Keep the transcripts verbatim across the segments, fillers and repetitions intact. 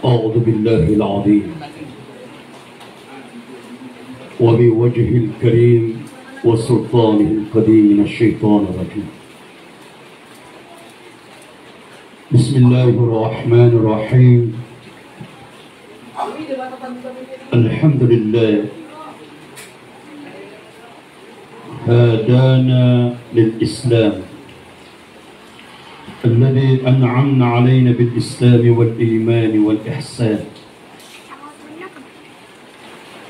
أعوذ بالله العظيم وبوجهه الكريم وسلطانه القديم من الشيطان الرجيم. بسم الله الرحمن الرحيم. الحمد لله هدانا للإسلام الذي أنعمنا علينا بالإسلام والإيمان والإحسان.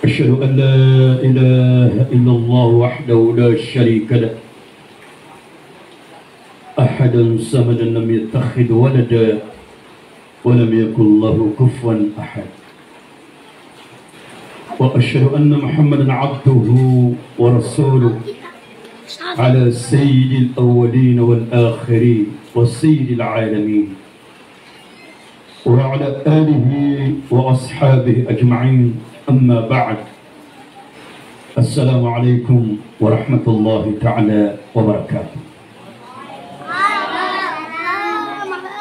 أشهد أن لا إله إلا الله وحده لا شريك له، أحدا صمدا لم يتخذ ولدا ولم يكن له كفوا أحد. وأشهد أن محمدا عبده ورسوله على سيد الأولين والآخرين وسيد العالمين وعلى آله وأصحابه أجمعين. أما بعد. السلام عليكم ورحمة الله تعالى وبركاته.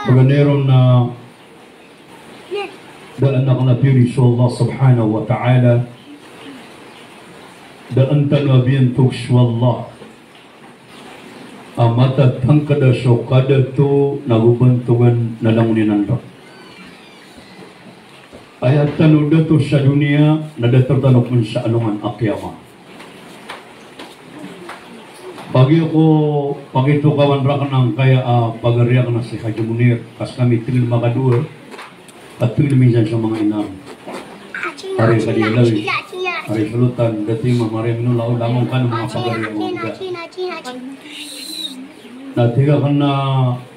Paganay ron na da anak na piyori so Allah subhanahu wa ta'ala, da an tano a biyantog so Allah a matatangkd a so kadato na go bantogan na langon iyan a ndao. Aya tano dato sa doniya na datar tano pn sa alongan a qiyamah. Pagi ko pakitokawan rakn angkaya a pagari akn a si Haji Munir, ka skami tgl makadowa, ka tgl minsan so manga ina. Ari Kadi Alawi, ari Solotan, dati mamari mino law lamang kan manga pagari akn. Na tig akn a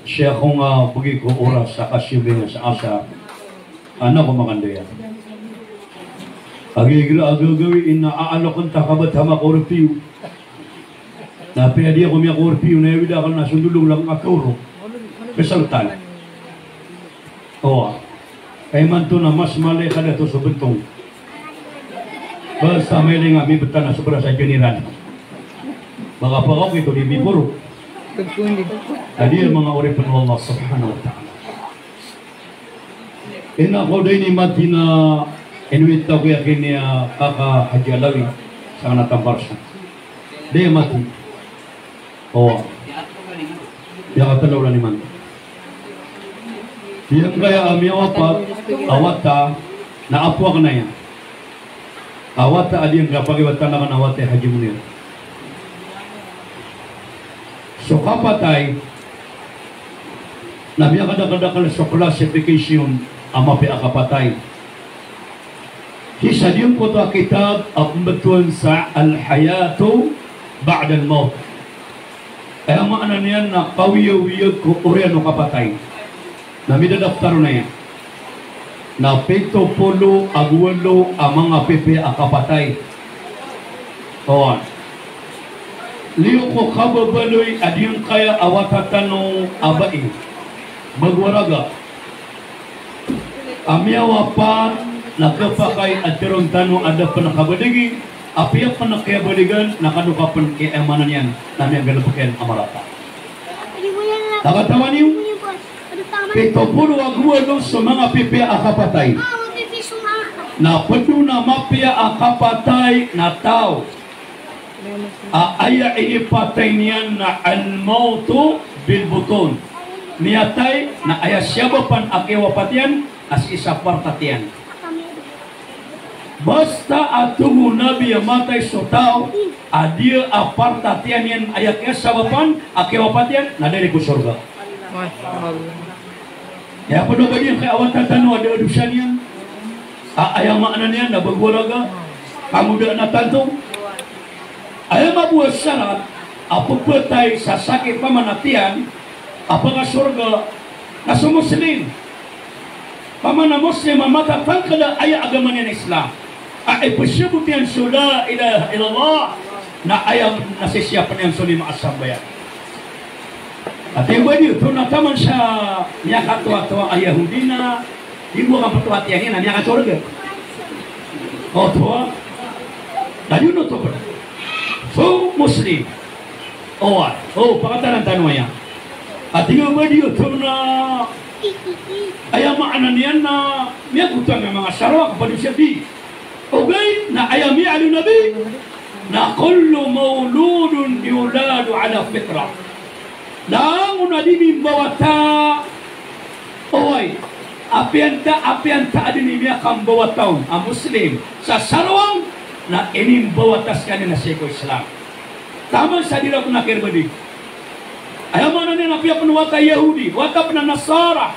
sii ako nga bgi ko oras a kasimbay sa asar. Ana ko makandaya. Agi gira a gagawii na aalokn ta kabat hama ko rpiyo. Na apiya di ako miyakorpiyo na aya wida akn na so ndolong lang a kaoro. Psalotan. Owa. Ka imanto na mas mala i kadato so bntong. Basta mailing a mibtad na sobra sa janiran. Baka pakaok ito di biboro. Tadi manga oripn o Allah subhanahu wa ta'ala. Ina ko da ini mati na inwit ako iya kini a kaka Haji Alawi sa kana tambar sa. Da iya mati. O. Iya ka tlo na ni man. Iya kaya a miyawapat a wata na apo akn aya. A wata a di ngka pagiwatan akn a wata i Haji Munir. So kapatay na miyakadakadakl so classification a mapiya a kapatay. Sii sa giyangkoto a kitab a pmbtowan sa Al-Hayatu Ba'dal Mawt. Aya maana niyan na kawiyawiyag ko oriyan o kapatay. Na midadaftar on aya na pito polo ago walo a manga pipiya a kapatay. Oway. Liyo ko kababaloy a giyangkaya a wata tano a bai, bago a raga, a miyawapat na khapakay a tharoon tano a da pn kabadigi, apiya pn kiyabadigan na kano ka pn, aya maana niyan na miyanggalbk iyan a marata. Na katawan iyo, pito polo ago walo so manga pipiya a kapatay. Na pd on a mapiya a kapatay na taw a aya inipatay niyan na al-mawtu bil-butun. Miyatay na aya sabapan a kiyawapat iyan na sii sa partatiyan. Basta a tig o Nabi a matay so taw a di a partatiyan iyan aya kiyasabapan a kiyawapat iyan, na da dn ko sorga. Masha Allah. Aya pd o ba di ngka a wata tano a da a dosa niyan. A, aya maana niyan na bago a raga, kamoda na tanto. Aya mambo a sarat a pphatay sa sakit pman a tiyan a pkasorga na so Muslim. Pman a Muslim a matatangkd a aya agama niyan a Islam a ipsabot iyan so la ilaha illallah, na aya na sisiyapn iyan so lima a sambayang. Ati ba di oto na taman sa miyakatowatowa a Yahudi na di bo kaptowa tiyan iyan na miyakasorga. Oto a, na di on oto pd. So Muslim. Oway. O, pakataran tano aya. A tig o ba di oto na aya maana niyan na miyagoto a manga sarawang a pado siya di. Ogaid na aya miyaaloy o Nabi na kullu mawludin yuladu ala fitrah. Langon a dii mimbawata, oway, apiya antaa, apiya antaa a dii miyakambawata on a Muslim sa sarawang na inimbawata skaniyan na sii ko Islam. Taman sa di rakn a kairbalig. Aya maana niyan na apiya pn wata a Yahudi, wata pn a Nasara,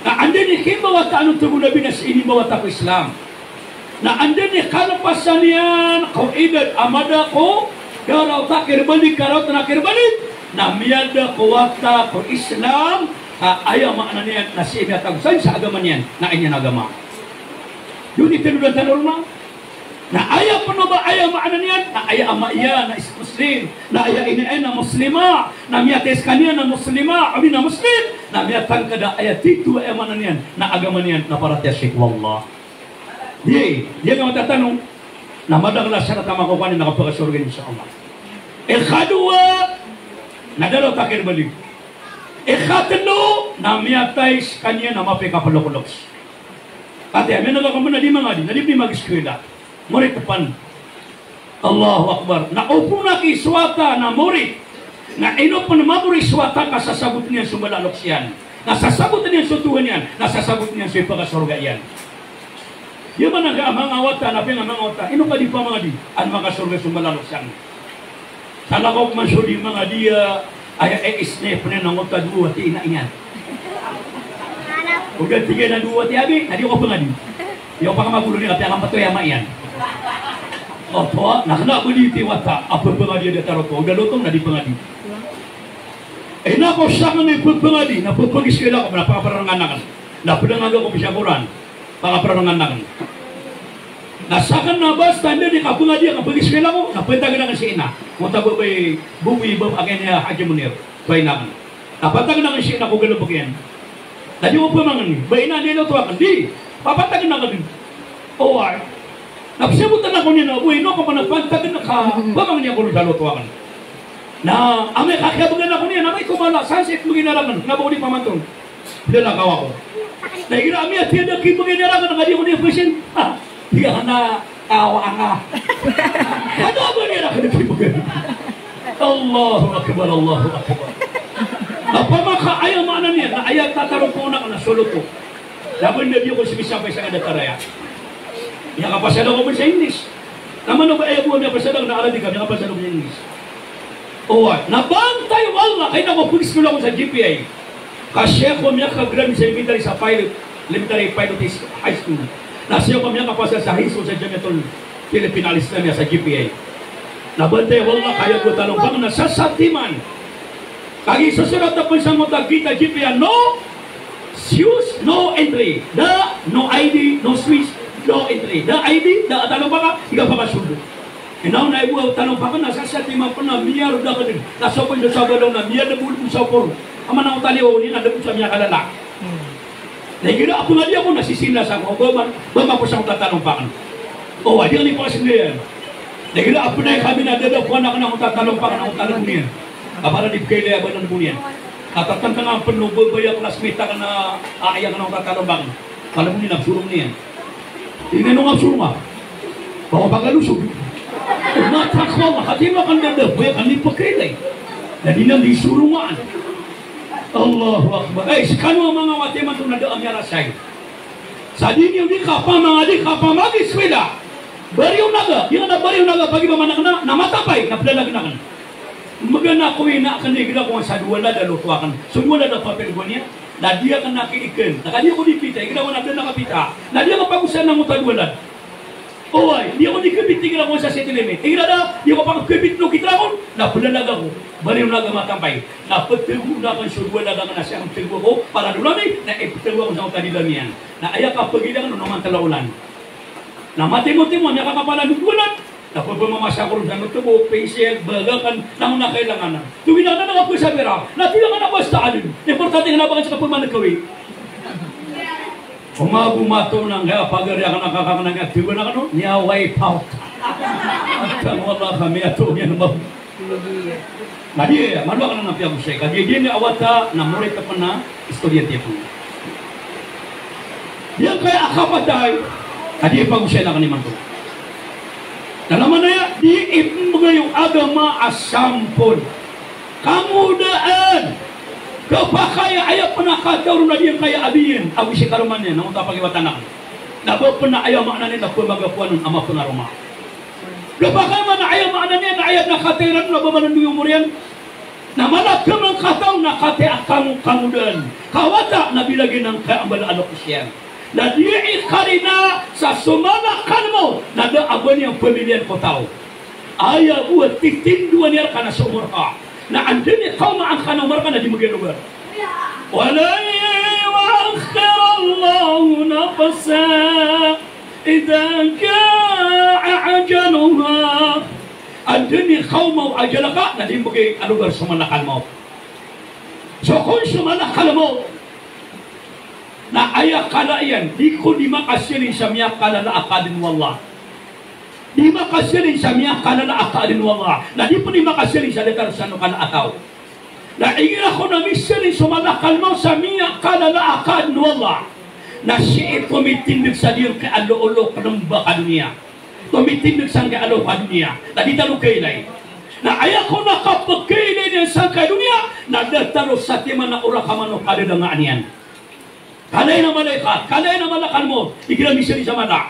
na anda i kimbawata on, tig o Nabi, na sii inimbawata ko Islam. Na anda i kalpasan iyan ko idad a mada ko karaot a kairbalig, karaot a kairbalig, na miyada ko wata ko Islam, ka aya maana niyan na sii miyatago san sa agama niyan, na aya niyan agama. Doni tano da tano roo na. Na aya pn o ba aya maana niyan, na aya ama iyan na is-, Muslim, na aya ina iyan na Muslima, na miyatay skaniyan na Muslima, odi na Muslim, na miyatangkd a aya tito, aya maana niyan na agama niyan na paratiyaya sii ko Allah. Di, di agama tano, na madakl a sarat a makokowa niyan na kapakasorga niyan, insha Allah. Ikadowa, na da raot a kairbalig. Ikatlo, na miyatay skaniyan na mapiya i kaploklok. Kati a miyanaga ko manga di mangadi, na di pn i mag-eskwela. Morit pn. Allahu Akbar. Na opama ki so wata na morit, na ino pn mamori so wata ka sasabotn iyan so mbala a loks iyan, na sasabotn iyan so Tohan iyan, na sasabotn iyan so ipakasorga iyan. Aya maana a manga wata, na apiya manga wata, ino ka di pamangadi an makasorga so mbala a loks iyan? Salakaw ko man so di mangadi a, aya, e, isne pn iyan angkoto a dowa wati ina iyan. O da tig iyan a dowa wati abi, na di ko pangadi. Iyo, pakamagolo niyan, kapiya kampatoy ama iyan. Oto, na kna a ba di ti wata a pphangadi a datar oto, o da lotong na di pangadi. Ina ko sakn i pphangadi, na pphang-eskwela ko, na pakaprarngan akn. Na pdang aga ko pisa Quran, pakaprarngan akn. Na sakn na basta anda di kapangadi a kapag-eskwela ko, na pantagn akn si ina. Angkoto a ba, ba i, bubu i ba, akin iya Haji Munir. So ina akn. Na pantagn akn si ina ko galbk iyan. Na di ko pamangni. Ba ina, anda i loto akn? Di. Papantagn akn. Oway. Na pzabotn ako niyan a, oy, ino ka pn a pantagn ka, pamangni ako ron sa loto akn. Na amay ka kiyabgan ako niyan, amay ko mala, san sii pmbgan iyan rakn, na ba ko di pamanton. Plalakaw ako. Na igira a miyatiyada a kibgan iyan rakn, na di ako niyan pzin. Ha, di ako na, awa anga. Kada ba niyan rakn kibgan. Allahu Akbar, Allahu Akbar. Na opama ka aya maana niyan, na aya tatarong ko on akn na so loto. Na ba na di ako smisampay sa kadatar aya. Miyakapasad ako pn sa English. Na mano ba aya bo a miyapasad ako na Arabic ka, miyakapasad ako sa English. Oway, na bantay o Allah, ka ina ko pag-eskwela ko sa G P I. Ka sii ako miyaka-graduate sa elementary sa pilot, elementary pilot is high school. Na sii ako miyakapasad sa high school sa Jamiatul Philippine Al-Islamiyah sa G P I. Na bantay o Allah, ka aya bo a talompang na sasatiman. Kagiya so sorat a pn sangkoto a gate a G P I a no shoes, no entry. Da, no I D, no shoes, no entry. Da I D, da a talompang ka, di ka pakasold. Ino na aya bo a talompang ka na sasatiman pn a miyarod a kdg. Na so pn so sabala on na miyadbol bo sa opor. Aman angkoto a liyawaw niyan na dbol sa miyakalala. Na igira a pangadi ako na sisii na sa ko, ba ma-, ba mako sangkoto a talompang. O, adi ka ni pakasndayan. Na igira a pnay kami na dada ko anak na angkoto a talompang, angkoto a lbo niyan. Ka para di pkailay a ba na lbo niyan. Ka tatangkang pn o babay a classmate akn a, a, aya akn angkoto a talompang. Ka lbo niyan na psorongan iyan. Ino nga psorongan? Ba ko pakalusog. Matak ko Allah, ka di makandada, ba aya kami pkailay. Na di niyan di sorongan. Allahu Akbar. Ay, skano a manga wata imanto na da a miyarasay. Sa di niyo di kapamangadi, kapamag-eskwela. Bariyo naga, di ka na bariyo naga, pagi ba manak na, na matampay, na plalagn akn. Mbgan ako ina akn, igira ko sa dowa lad a loto akn. So dowa lad a papel ko niyan. Na di akn na kiikn. Na ka di ako di pita, igira ko na da na kapita. Na di ako pagosan angkoto a dowa lad. Oway, di ako di kbit igira ko sa city limit. Igira da, di ako pakbit o kitra akn, na plalag ako. Bariyo naga matampay. Na ptgoon akn so dowa lad akn na sii akn ptgo ako, para dolami, na iptgo ako sangkoto a dila niyan. Na aya kapagid akn on na mantala olan. Na matimo-timo, miyakakapala so dowa lad. Na pphamamasad ako ron sa notebook, pensil, bag akn, na mona kailangan. Togin akn na kapsabira. Na togin akn na basta adn. Importante na ba akn sa kapmankawi. Omago mato na nga pagari akn a kakakn a nga tiwan akn on, niya wipe out. At ang wala kami ato niyan ba. Na di, malo akn a piyagosay. Kagiya giyanan a wata na morito pn a istorya tiyapen. Giyangkaya a kapatay, na di pagosay na kanimanto. Na laman aya, di ipmbgay o agama a sampol. Kangodaan. Kapakay a aya pn a katao ron na giyangkaya a biyin, ago si karoma niyan, na onta pakiwatan akn. Na ba pn a aya maana niyan na pmagapoan on a mapengaroma. Kapakay man a aya maana niyan na aya na katay ran na ba manando i omor iyan. Na mala ka man katao na katay a kango-, kangodaan. Ka wata na bilagin angkaya a mbala a lokes iyan. Na di ikarina sa so malakal mawt na da a ba niyan pamiliyan ko taw. Aya bo a titindoan iyan rka na so omor ka. Na anda i kaoma angka na omor ka na di magiyalogar. Wa lan yu'akhkhirallahu nafsan idha jaa ajaluha. Anda i kaoma o ajal ka na di magiyalogar so malakal mawt. So kon so malakal mawt na aya kala iyan, di ko di makasilin sa miyakalala a kaadn o Allah. Di makasilin sa miyakalala a kaadn o Allah. Na di pn di makasilin sa datar sa ano kala a taw. Na igira ko na misilin so malakal mawt sa miyakalala a kaadn o Allah. Na sii tomitindg sa giyangkaya a loolok, pnmba ka doniya. Tomitindg sangkaya a loolok a doniya. Na di tano kailay. Na aya kon a kapkailay niyan sangkaya doniya, na datar o satiman a orak a manok a dadangaan iyan. Kala iyan a malaikat, kala iyan a malakal mawt, igira misilin sa mala.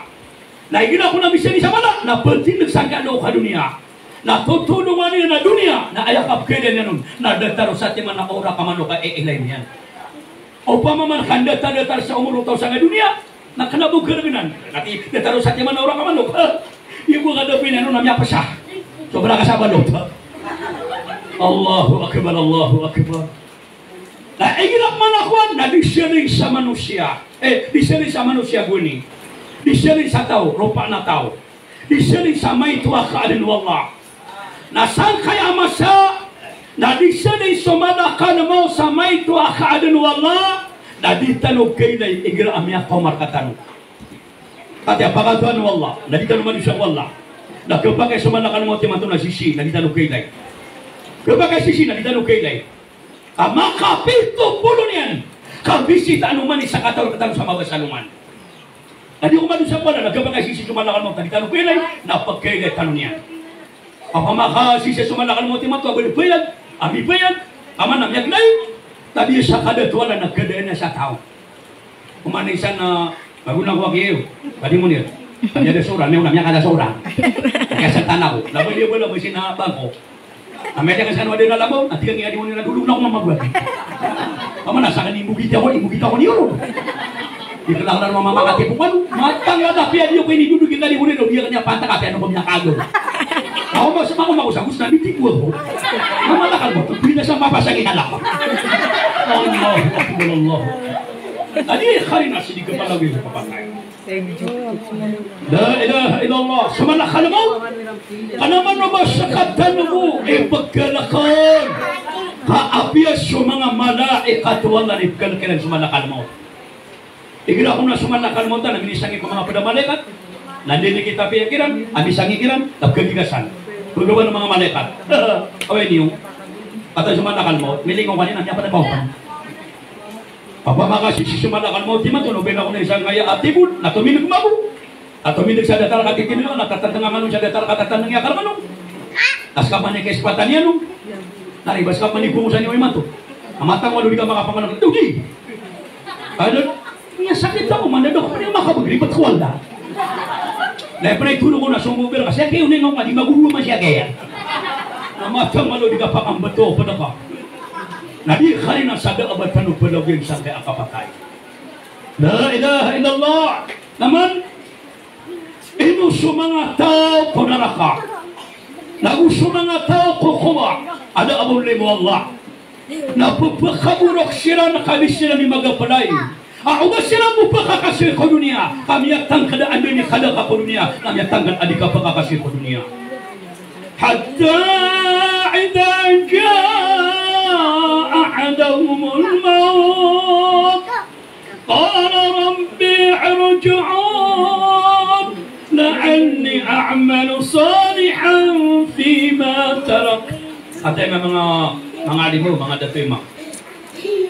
Na igira kon a misilin sa mala, na ptindg sangkaya a loolok a doniya. Na totolongan iyan a doniya, na aya kapkailay niyan on, na datar o satiman a orak a manok a iilay niyan. Opama man ka ndadatar sa omor o taw sangkaya doniya, na kna bo kargnan. Kati datar o satiman a orak a manok. Ha? Iyo bo ka da pn iyan on na miyapasa. Sobra ka sa balot. Allahu Akbar, Allahu Akbar. Na igira pman a kowan na di siring sa manosiya. Eh, di siring sa manosiya gowani. Di siring sa taw, ropaan a taw. Di siring sa maito a kaadn o Allah. Na sangkaya a masa, na di siring so malakal mawt sa maito a kaadn o Allah, na di tano kailay igira a miyakaoma rktano. Kati a pakatoan o Allah, na di tano madosa ko Allah. Na khapakay so malakal mawt imanto na sisii, na di tano kailay. Khapakay sisii, na di tano kailay. Ka makapito polo niyan, ka bisita ano man i sakataw rktano sa mabasa alongan. Na di ko madosa ko Allah, na khapakay sisii so malakal mawt, na di tano kailay, na pkailay tano niyan. Opama ka sisii so malakal mawt imanto a ba di payag, a mibayag, ka man a miyaglay, tabiya sa kadatolan a khadaan iyan sa taw. Oman isa na, bago na ko aki iyo, kadi mo niyan. Kadi ada seorang, may una miyakada seorang. Kaya sa tanaw, labay niya ba, labay sina bangko. Na miyada ka sa kano ada na labaw, na tig iyan a di mo niyan na dodog na ko mamagwat. Opama na sa kani imbogit ako, imbogit ako niyo. Di ka na mama makatipok ano. Matang na tapiya di ako inidodog kita di mo niyan, o di ka niya pantak, apiya ano ko miyakago. Ako mo, sa mako, mako, sa gusto na, di tipo ako. Na malakal mawt, di na sa mapasang ikalak. Allahu Akbar, Allahu Akbar. Tadi, hari na sidi kapalagi sa kapatay. La ilaha illallah. So malakal mawt. Kna man o ba sa katano bo, ipkalkan. Ka apiya so manga malaikat o Allah na ipkalkan so malakal mawt. Igira kon a so malakal mawt na minisanggi ko manga pd a malaikat. Na di ni kita piya kiran, a misanggi kiran, na pkagikasan. Pgawaan o manga malaikat. Away niyo. Kata so malakal mawt, milingaw kaniyan na miyapd a mawt. Opama ka sisii so malakal mawt imanto na o ba ino kon a sangkaya a tibod, na tomindg mambo. Na tomindg sa datar ka titindg, na tatandnga kano sa datar ka tatandnga i akar kano. Na ska pman i kaisipatan iyan on. Na riba ska pman i bongosan iyan imanto. Na matang malo di ka makapangalang, dogi. Ano? Miyasakit ako, mandadok, pwede makapagribat ko, wala. Na pwede tulong ko na sumubir ka, siya kayo ninong ka, di magulo man siya kaya. Na matang malo di ka pakambato, pwede ka. Na di kari na sada abatan o palagian sangkaya a kapatay. La ilaha illallah. Naman, ino so manga taw ko naraka. Nago so manga taw ko kowa. Ada a bo limo Allah. Na pphakaborok siran ka di siran i magaplay. A oba siran bo pkhakasoy ko doniya, ka miyatangkd a anda i khada ka ko doniya, na miyatangkd a di ka pkhakasoy ko doniya. Hatta idha jaa ahadahumul mawt, qala rabbi irji'un, la'alli a'malu salihan fima tarakt. Kataya manga, manga alim o, manga dato i ma.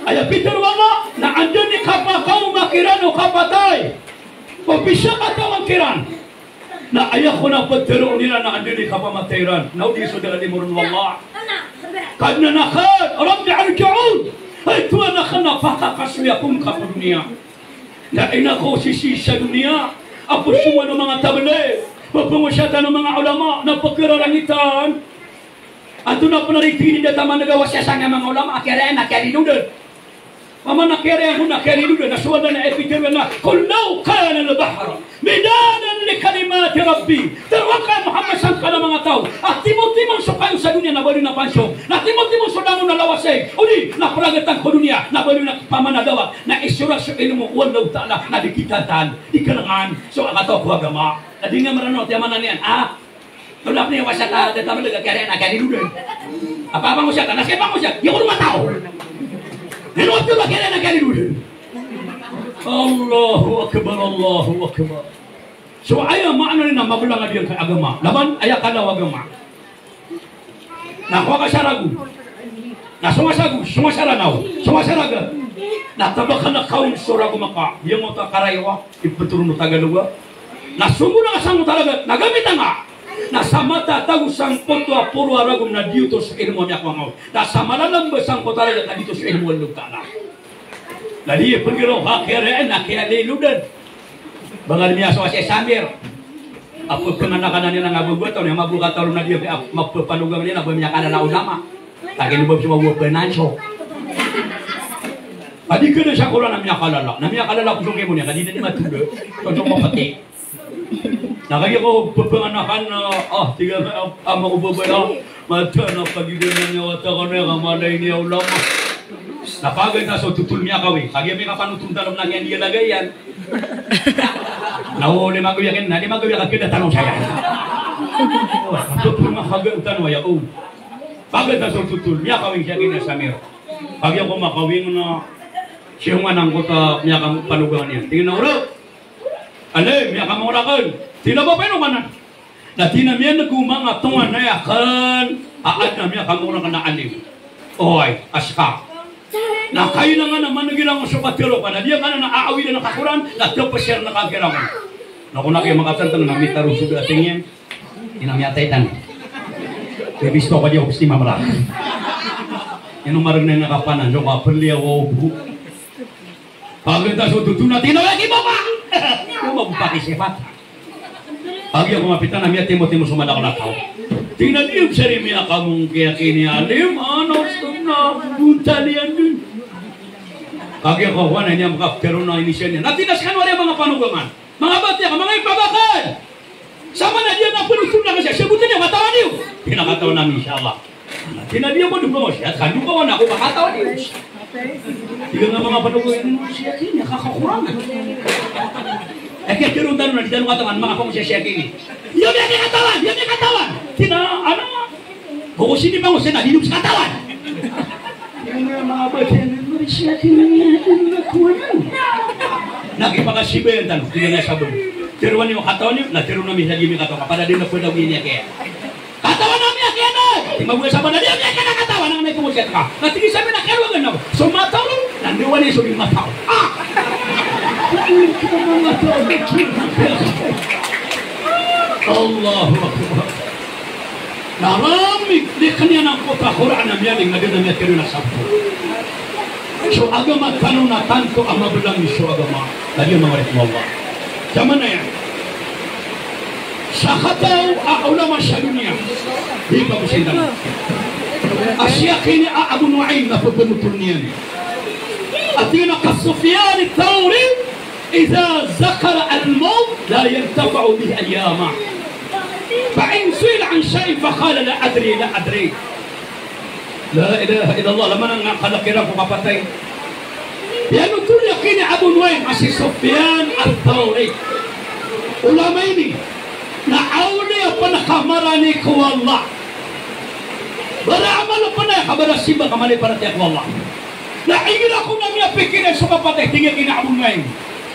Aya pitharo o Allah na anda i kapakaoma kiran o kapatay, o pizakatawan kiran. Na aya kon a ptharoon iran na anda i kapamatay ran. Na odi so da a limo ron o Allah. Kadnan akhan, Rabbi irji'un. Hay Tohan akhan, na pakakasoy ako ngka ko doniya. Na ino ko sisii sa doniya a pzowan o manga tablig, pphangosiyatan o manga ulama, na pkhararangitan. Antonaa pn a tig iyan, da taman a gawa siya sangkai a manga ulama a kiyarilaan a kiyarilodan. Maana a kiyarilaan a kiyarilodan, na so Allah na ipitharo iyan na, "Qul law kana al-bahru midadan li kalimati rabbi." Tharoa ka, Muhammad, sangkanan a manga taw a timotimo so kayo sa doniya na baloy na pansong, na timotimo so langon a lawas i, odi na pragatan ko doniya na baloy na pamanadawat, na isorat so ilmo o Allahu Ta'ala, na di kitantan, di khalangan so kataw ko agama. Na di nga Mranaw, tiya maana niyan, ah, Tolak niyo, wasa ka, da taman a kiyarilaan a kiyarilodan. Apa, apa mo siya ka? Na siya pa mo siya. Iyo ko mataw. Ino a tolak kiyarilaan a kiyarilodan. Allahu Akbar, Allahu Akbar. So, aya maana niyan na mabelang a di ka agama. Laban, aya kala o agama. Na kowa ka sa ragon. Na so masa ragon, so masa Ranaw, so masa ragon. Na tabakan a kaon so ragon maka, biyangoto a karayowa, ipetoron o Tagalog a. Na so mona ka sangkoto a ragon, na gamit anga. Na sa matatago sangkoto a poro a ragon na di oto so ilmo a miyakowa ngka on. Na sa malalam ba sangkoto a ragon na di oto so ilmo o Allah Ta'ala. Na di pegiraw ka kiyarilaan a kiyarilodan. Ba nga di miyasowa si Samir. Apo penganakan iyan a nga bebetaw niyan, mabukataw ron a di a mapepanogang iyan a ba miyakalala o ulama. Lagid o ba so mabukataw so. Adi kena sa Qur'an a miyakalala. Na miyakalala ko songkimo niyan, ka di na di matulog. Tonto ko pati. Na kagiya ko pepenganakan, ah, tig a, ah, ah, mako babaya. Mata na pagidanan iyan a wata kano iyan ka mala ini a ulama. Na pagay ta so totol miyakawing. Kagiya miyakapanoton tano na kiyan di lagay iyan. Na o, di magawiya ken, na di magawiya ka kida tano saya. Totol makagan tano aya, o. Pagay ta so totol miyakawing siya kini a Samir. Kagiya ko makawing na siya nga nangkoto a miyakapanogang iyan. Tig iyan a, "Ora." Alim, miyakamangolakan. Tig iyan a ba peno kanan. Na tig iyan a miyaneg o manga tonganay aken a adn a miyakamangolakan a alim. Oway, aska. Na kailangan a maneg iran so katharo ka, na di iyan kanan a aawidan ka Qur'an, na tepes iran ka kiran. Na ko na kiya makatantang na mitaro so da a tig iyan. Ino miyatay tano. Kaya bisto ka di ako sima mera. Ino mareg na ina kapanan, so kapeliya wa obo. Pagenta so totol na tig iyan a lagi baba. Ino mabopaki sifat. Kagiya ko mapitan a miyatimotimo so madakel a taw. Tig iyan a di iyan sari miyakamongkiya kini alim, ano, sunna, buntalian dun. Kagiya ko kowan a ini a makaptero na inisiyan iyan. Na tig iyan a sekano ari a manga panogangan. Manga batiya ka, manga ipabakal. Samanaya di iyan a panothol na ka siya, sabotan iyan, katawan iyo. Tig iyan a katawan ami, insha Allah. Tig iyan a di ako dn pangosiyat, kano kawan ako ka katawan iyo. Tig iyan a manga panothol, ini mosiyat ini, kakakorangan. Eh, kaya tiro tano na di tano katawan, manga pangosiyat siya kini. Iyo, di ako katawan, iyo, di ako katawan. Tig iyan a, ano, Ko sini pangosiyat na di dn sa katawan. Ino manga batiya na mari siya tig iyan a ino na kowan. Na kipakasibayan tano, tig iyan a sabon. Tiroan iyo katawan iyo, na tiroan ami sa di ami katawan. Kapada di na pwede ako ini a kiya. Katawan ami a kiya na. Di mabuya sabon na di ami a kiya na katawan, na may pangosiyat ka. Na tig iyan sa amin a kiya, wag na. So mataw ron, na ndiwan iyo so di mataw. Ah! Allahu Akbar. Na rami, di kaniyan angkoto a Qur'an a miyaling, na di na miyatero na sabto. So agama tano na tanto a mabelang so agama. Na di a mamarek mo Allah. Zaman na iyan. Sa kataw a ulama sa doniya. Di pa ko sindan. A siya kini a Abu Nu'aym na pepenothol iyan. A tig iyan a ka Sufyan ath-Thawri, "Idha dhukira al-mawt la yantafi'u bihi ayyama. Fa in su'ila an shay'in fa qala la adri, la adri." La ilaha illallah, lama na nga kalek iran ko kapatay. Piyanothol iyan kini Abu Nu'aym a si Sufyan ath-Thawri. Ulama ini, na awliya pn a kamarani ko Allah. Baramal pn a kabarasimba, kamaliparatiyaya ko Allah. Na igira kon a miyapikir iyan so kapatay, tig iyan kini Abu Nu'aym.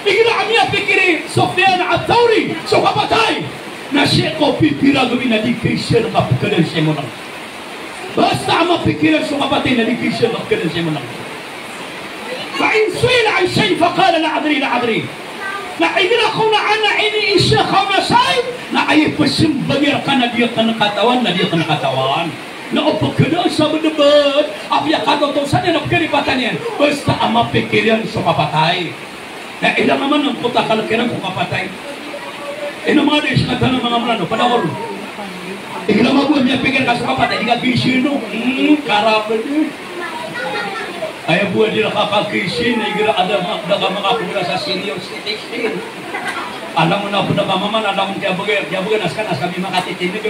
Igira a miyapikir i Sufyan ath-Thawri so kapatay, na sii ko pipira gawii na di kaisan kapekadan sa imolang. Basta a mapikir iyan so kapatay na di kiisa a kapikir iyan sa imanang. Fa in su'ila an shay'in faqala la adri, la adri. Na igira ko na ana ini isa ka na say, na aya ipesembag iyan rka na di akn katawan, na di akn katawan. Na o pekeda sa bedebed, apiya katotosan iyan a pekeripatan iyan. Basta a mapikir iyan so kapatay. Na ilang a manang ko takal kiran ko kapatay. Ino manga dai, sa katano manga Mranaw, padakor. Igira mambo a miyapikir ka so kapatay, di ka kisino. Hmm, karapet. Aya bo a di rka kakisino, igira a da, da ka makakobra sa senior citizen. Alang o na peda ka maman, alang o kiyabegay, kiyabegay na ska, na ska di makatitindeg.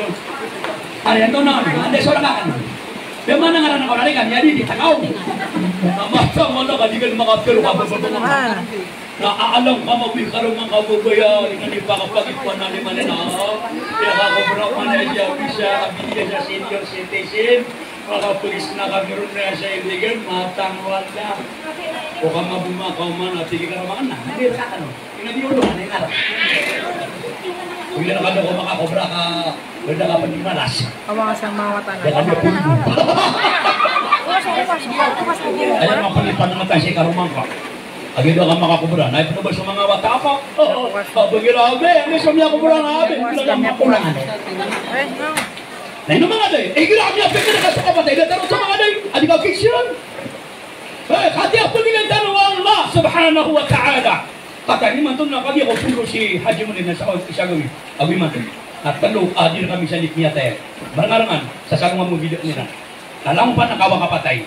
Ari anto na, anda so rka kan? Da mana ngaran ka, ari kan, aya di, di takaw. Na mata, mata ka di kan makatero ka, ba, ba, ba, ba. Na aalang ka mambo i karoma ngka babaya, inan i pakapagit ko anan i manina. Aya kakobra ko anan i bisa a bibigay sa senior citizen. Makapolis na kami ron na sa iligan, matang wala. O ka maboma ka oman, ati di karoma ka na. Hindi rka kano. Ina di ulo, ano yung araw? Hindi na kano ko makakobra ka, wala ka pa di malas. Awa ka sa mga wata na. Baka niya pulbo. Ayan, mga palipan na mata si karoma ka. Agi daw ka makakobra. Na ipno ba sa mga wata ka? Oo. Pabagirabe, ano sa mga kobra na abi? Wala kang makulangan. Na ino manga dai, igira a miyapikir ka so kapatay, da tano sa manga dai, a di ka kisino. Eh, kati a pagilay tano o Allah subhanahu wa ta'ala. Katani man to na kagiya ko polo si Haji Munin na sa isa gawin. Awi man to. Na telo a di rkami sa nik miyatay. Barangan-barangan, sa sarong a mobida niyan. Na langopan ka o kapatay.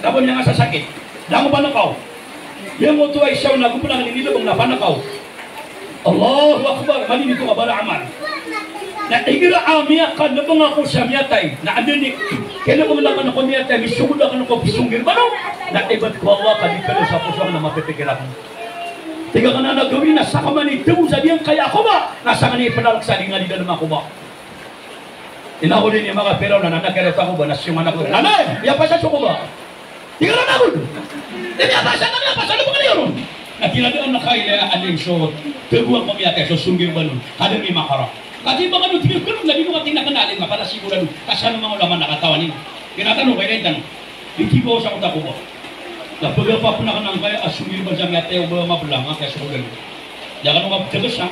Tapos niyan nga sasakit. Langopan ka o. Iyan oto ay siyaw na gompolan ini lebeng na panakaw. Allahu Akbar, mani nito ka bala amal. Na igira a miyakalebeng ako sa miyatay, na anda ni, kena ko melakan ako miyatay, misugod ako ko pisonggir bano. Na ibat ko Allah ka di pwede sa poso na mapipikir ako. Tig akn a gawii na saka mani tago sa diyangkaya ako ba, na saka ni ipelalek sa di nga di dalem ako ba. Ina ko di niyan makapira na, na kaya ako ba, na siyong anak ko. Nanay, miyapasad so ko ba? Tig akn a gawii. Di miyapasad, na miyapasad, ano ba kaniyo ron? Na tinadaan na kaya, alim so, tago ako miyatay, so songgir bano. Kada mi makara. Kati ba kano tig akn, na di mo kating na kenali, mapala sigurado. Kasano manga ulama na katawan ini. Kinatanong, kaya rin tanong. Di kibaw sa kota ko ba. Na pagapapnakan angkaya a songgir ba sa miyatay o ba mabelang angkaya so kodan. Di akn o kapteges a.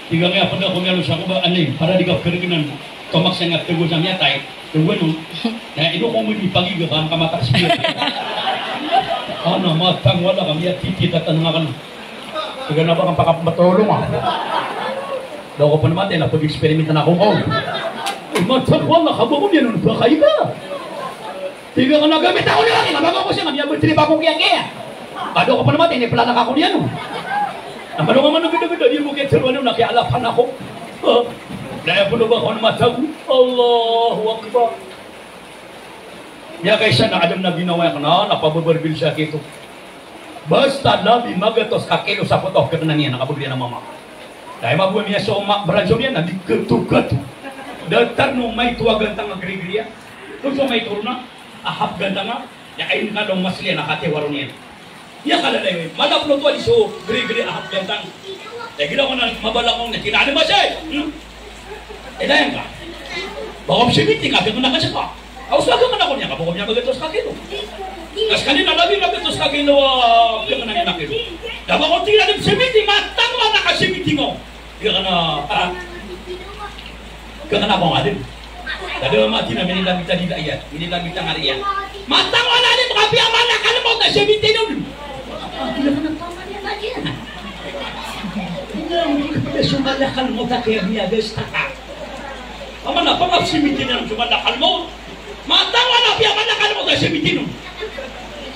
Tig akn a peda ko miyalo sa ko ba, ani, para di ka peregenan. Tomak sa nga tago sa miyatay. Tago no. Na ino ko midi pagiga ka angka matak sa miyatay. Ana matang wala ka miyatiti tatan nga kan. Tig akn a ba kan pakapmatolong a. Daw ko panamatay na pag-experiment na ako ko. Matang wala ka ba ko niyan on ba kayo ka? Tig akn a gamit ako niyan, mababa ko siya, na miyabetrip ako kiyakiya. Kado ko panamatay, ini pelalek ako niyan, no? Na kado nga mano geda-geda, di mo kiyateroan, na kiyalapan ako. Ah, na aya polo ba ko na matago. Allahu Akbar. Miyakaisa na adam na ginawa iyan, na, na pababarbil sa kito. Basta labi magatos ka kilo sa poto, kekenan iyan, na kabagriyan a mama. Na aya mabaya miyasowa, branso niyan, na di keto-keto. Datar no maito a gantang a gri-gri iyan. Toso maito ron a, a hap gantang a, ya ain ka daw masli na katiwaro niyan. Ya kala na iwi, malap no to a di so gri-gri a hap gantang. Ya gila ko na mabalak ko na, kinaan ni masay. Hmm? Ida yan ka. Baka msibiting ka, kaya ko na kasi pa. Aw, sa gantang ako niya, ka baka niya magatos ka kilo. Kas kani na labi, magatos ka kilo, ah, kaya ko na niya na kilo. Da baka ko tingin na msibiting, matang man na kasibiting ko. Ika kena, ah, ika kena ko ngadin. Kada mati na minilambita di daya, minilambita ngari iyan. Matang wala ni makapiya malakal mawt a siya mitinon. Ika kena ko ngadin. Ika kena so malakal mawt a kaya niya bes taka. Aman na pangap si mitinon so malakal mawt. Matang wala piya malakal mawt a siya mitinon.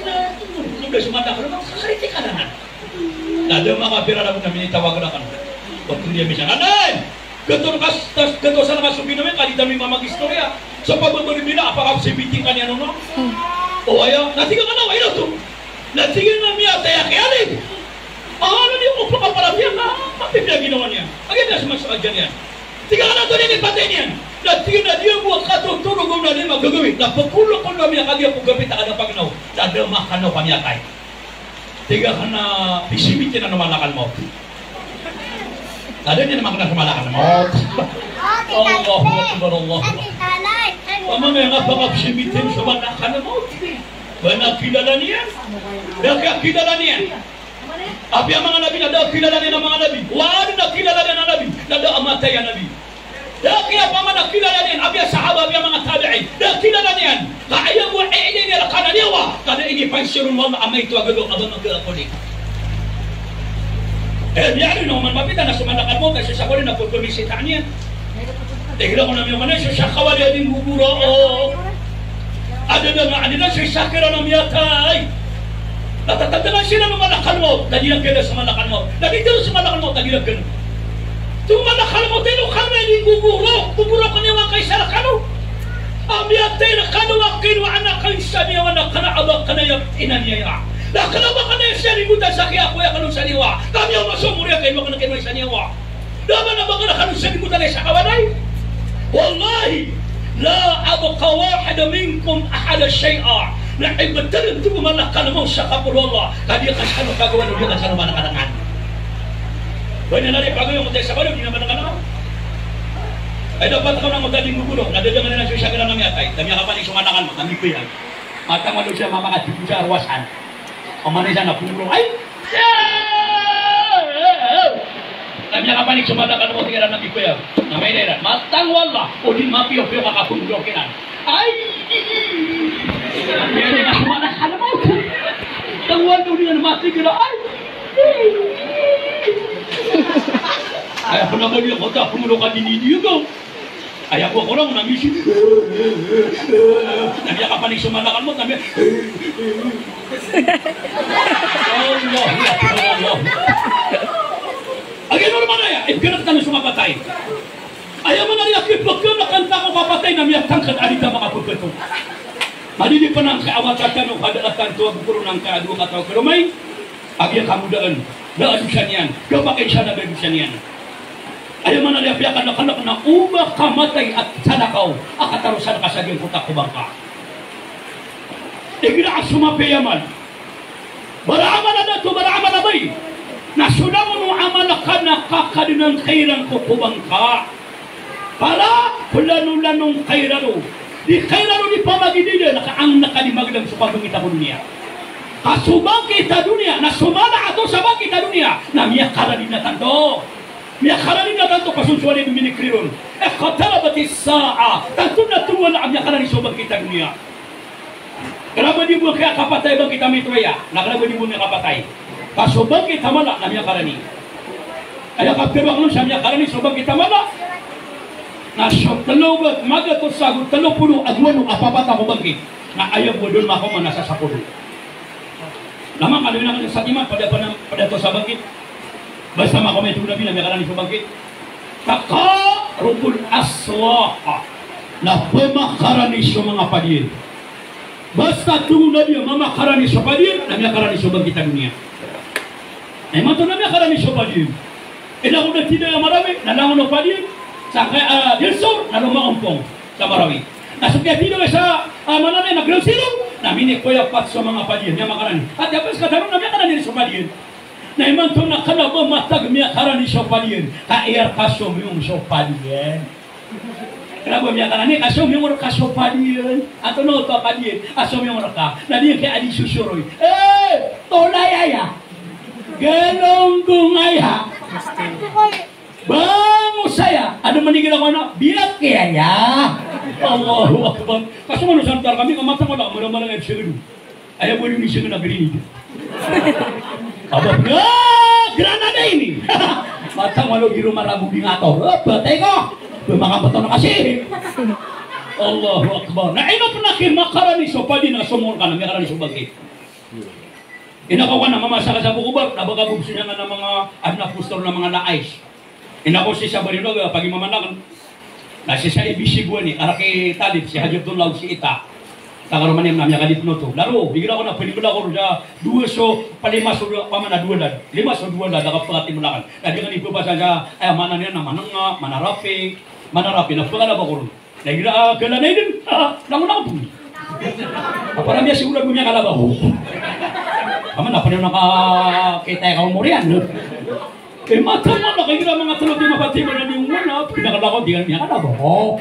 Ika kena so malakal mawt a kaya niya bes taka. Na da makapira na bo na minitawag na kan. Waktu dia misan, "Anay! Ketor kas, tas, ketor sana kas suki namin, kadi tami mamagistorya. Sa pababari mina, apakap si biting kaniya nono?" O aya, na tig akn a, "Ino to?" Na tig akn a miyatay a kiyalid. Ah, na di ko pakaparatiyan na, pati piyaginawa niya. Agi na sumasaadya niya. Tig akn a to nini patay niyan. Na tig akn a di ako katotoro ko na di magagawi. Na pagkulo ko na miyakagi ako gapit a kada pagnaw. Na da makanaw ka miyatay. Tig akn a, di simitin a so malakal mawt. Kada niyan makna so malakal mawt. Allahu Akbar, Allahu Akbar. Amay na aya nga pakapsimitin so malakal mawt, ba na kilala niyan? Da a kilala niyan. Apiya manga nabi na da a kilala niyan a manga nabi. Oway, na kilala niyan a nabi na da a matay a nabi. Da a kiyapamana kilala niyan, apiya sahaba, apiya manga tabi'in. Da a kilala niyan. Ka aya bo a iilay niyan rkaniyan a, ka da inipansiron o Allah a maito a galo a ba magkakoli. Eh, miyaaloy na oman mapita na so malakal mawt a so sakawali na pphamisita niyan. Igira ko na miyaoma na so sakawali a di nggogorao. Adn a, adn a so isa kiran a miyatay. Na tatandangan siran o malakal mawt, na di iran kiyada so malakal mawt. Na di iran so malakal mawt, na di iran kiyada. So malakal mawt ino kano a di nggogorao, gogorao kano a miyakaisa rkano. A miyatay rkano a kino a anak ka isa niyan a kna a ba kna aya ina niyan. Na kna a ba kna aya isa niyan a kiyakoya kano sa niyan. Ka miyaoma so omor iyan ka ino kna kino isa niyan. Da a ba na ba kna kano sa niyan a sakawali. Wallahi, la abqa wahid minkum ahada shay'a. Na ibt iran oto ko malakal mawt sa kaporo o Allah. Ka di iran kano kagawan, di iran kano manakanangan. Ba niyan ari pagawi o miyatay sa balo, di na manakanangan. Ay dapat ka na miyatay di nggogorao. Na da a dangan iyan so isa kiran a miyatay. Da a miyakapanik so malakal mawt, na mikoya. Mataan o Allah siya mamakatipos sa arwasan. Oman isa na pungro. Ay! Na miyakapanik so malakal mawt kiran na mikoya. Na mailay iran. Mataan o Allah. O di mapiyopiyo ka kapungro kiran. Ay! Mailay na so malakal mawt. Tangwan o di na mati kiran. Ay! Ay, ako na ba di ako ta pungro ka di ni di ko. Aya bo korong na misi. Na miyakapanik so malakal mawt, na miya. Allahu Akbar, Allah. Agi normal aya, ibgay tano so mapatay. Aya maana niyan, kipagkanakan tano kapatay na miyatangkd a di tano makapagkato. Madi di panangka awatan tano, kada a tanto a bokor o nangka a dowa kataw kalomay. Agi a kamodaan, da a dosa niyan, da a pakaisa na da a dosa niyan. Aya maana niyan, piyakalkalk na o ba ka matay a salakaw a katarosan ka sa giyangkoto a kobang ka. Igira a so mapiya i amal, bara amal a dato, bara amal a bay, na so langon o amal ka na kakadnan ka iran ko kobang ka. Para plano-lanon ka iran o, di ka iran o di pamagidida, na ka an na ka di magdam so pambangkit a ko doniya. Ka so bangkit a doniya, na so mala a tosa bangkit a doniya, na miyakarani na tanto. Miyakarani na tanto, ka so sowali a minikri ron. Iqtarabatis sa'ah. Tanto na tomo a miyakarani so bangkit a doniya. Kna ba di bo kiyakapatay bangkit a mitoya, na kna ba di bo miyakapatay. Ka so bangkit a mala na miyakarani. Aya kapiro a kano sa miyakarani so bangkit a mala. Na so tlo, magatos ago tlo polo ago walo a papatay ko bangkit. Na aya bo a dn makaoma na sa sapolo. Na manga kaloy na kano sa timan, pada, pada, pada tosa bangkit. Basta makaoma i tig o Nabi na miyakarani so bangkit. Taqarubul aswaq. Na pmakarani so manga padiyan. Basta tig o Nabi a mamakarani so padiyan, na miyakarani so bangkit a doniya. Na imanto na miyakarani so padiyan. Ina ko da tida a Marawi, na langon o padiyan. Sangkaya, ah, Del Sur, na loma o Ompong sa Marawi. Na so kiyatida sa, ah, Mananay na Ground Zero, na minikoya pat so manga padiyan, miyamakarani. Ati a bas ka tano na miyakarani so padiyan. Na imanto na kna ba matag miyakarani so padiyan, ka aya rka somiyong so padiyan. Kna ba miyakarani ka somiyong rka so padiyan. Antonaa oto a padiyan a somiyong rka? Na di kaya a di sosoroy. Eh, tolay aya. Galonggong aya. Bango saya. Adn man i gira ko ana, biyak aya. Allahu Akbar. Ka so manosa antar kami ka matag wala ka maramarang aya di sgd. Aya bo di mising na grenade. Aba, ah, granada ini. Matang walo giro marago di ngato. Ah, patay ka. Ba makapatay na kasi. Allahu Akbar. Na ino pn a kimakarani so padiyan na somiyong rka na miyakarani so bangkit. Ina ko ka na mamasa ka sa buko ba, na ba ka bubs niyan na manga, adn a postor na manga laais. Ina ko si Sabari Naga, pagimamanakan. Na si sa A B C Buani, a rk i talib, si Haji Abdullah o si Ita. Takaroma niyan na miyakadip noto. Laro, igira ko na pnimla ko roo sa dowa so, palima so dowa, pamana dowa lad. Lima so dowa lad, a kapakatimlakan. Na di ka ni pbasa sa, aya maana niyan na mananga, manarapi, manarapi, na pkala ba ko roo. Na igira a kala na idn, ah, langon ako pn. Apa na miyasigurado miyakalaba ko. Aman, apa na nakakita ka omor iyan, no? Eh, matang wala ka igira manga tlo, di mapatay ba na di umana, pinakalako, di ka miyakalaba ko.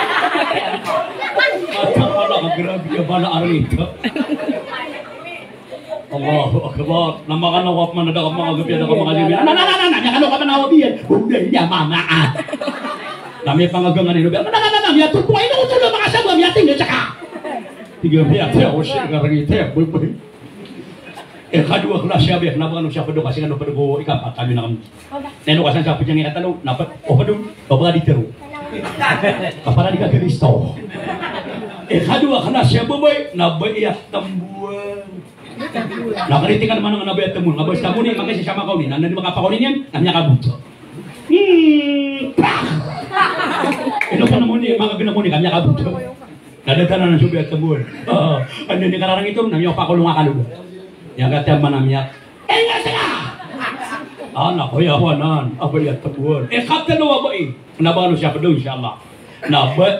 Mata pala ka, grabe ka bala a rito. Allahu Akbar. Na makanaw ka pman a da ka manga gabi a da ka manga gabi. Na, na, na, na, na, na, makanaw ka pman a wabiyan. Bunda niya mama, ah. Na miyapangagangan ino ba? Na, na, na, na, miyatotol. Ino ko totol, makasabot, miyating, miyatiyaka. Tig iyan, miyatiyaka, o siya, karangit, eh, boy, boy. Ikadowa klasi a baya, na ba kano siya pd o, kasi kano pd o ikapat, kami na kami. Na ino ka san sa pd iyan ikatlo, na pd, o pd on, o ba di tero. Kapara di ka Kristo. Ikadowa klasi a babay, na ba iya tambowan. Na kritikan man nga na ba iya tambowan, nga ba iya tambowan, makasisama ka oni, na, na di makapakaoni niyan, na miyakabot. Hmm, pak! Ino ka na moni, makagnamoni, ka miyakabot. Na da tano na so ba iya tambowan. Ah, anda ini kararang ito, na miyapakolong a kalog. Iyangkatiya man a miyak. Enga sila! Ah, na koya wanan, a ba iya tambowan. Ikatlo a babay. Na ba kano siya pd on, insha Allah. Na ba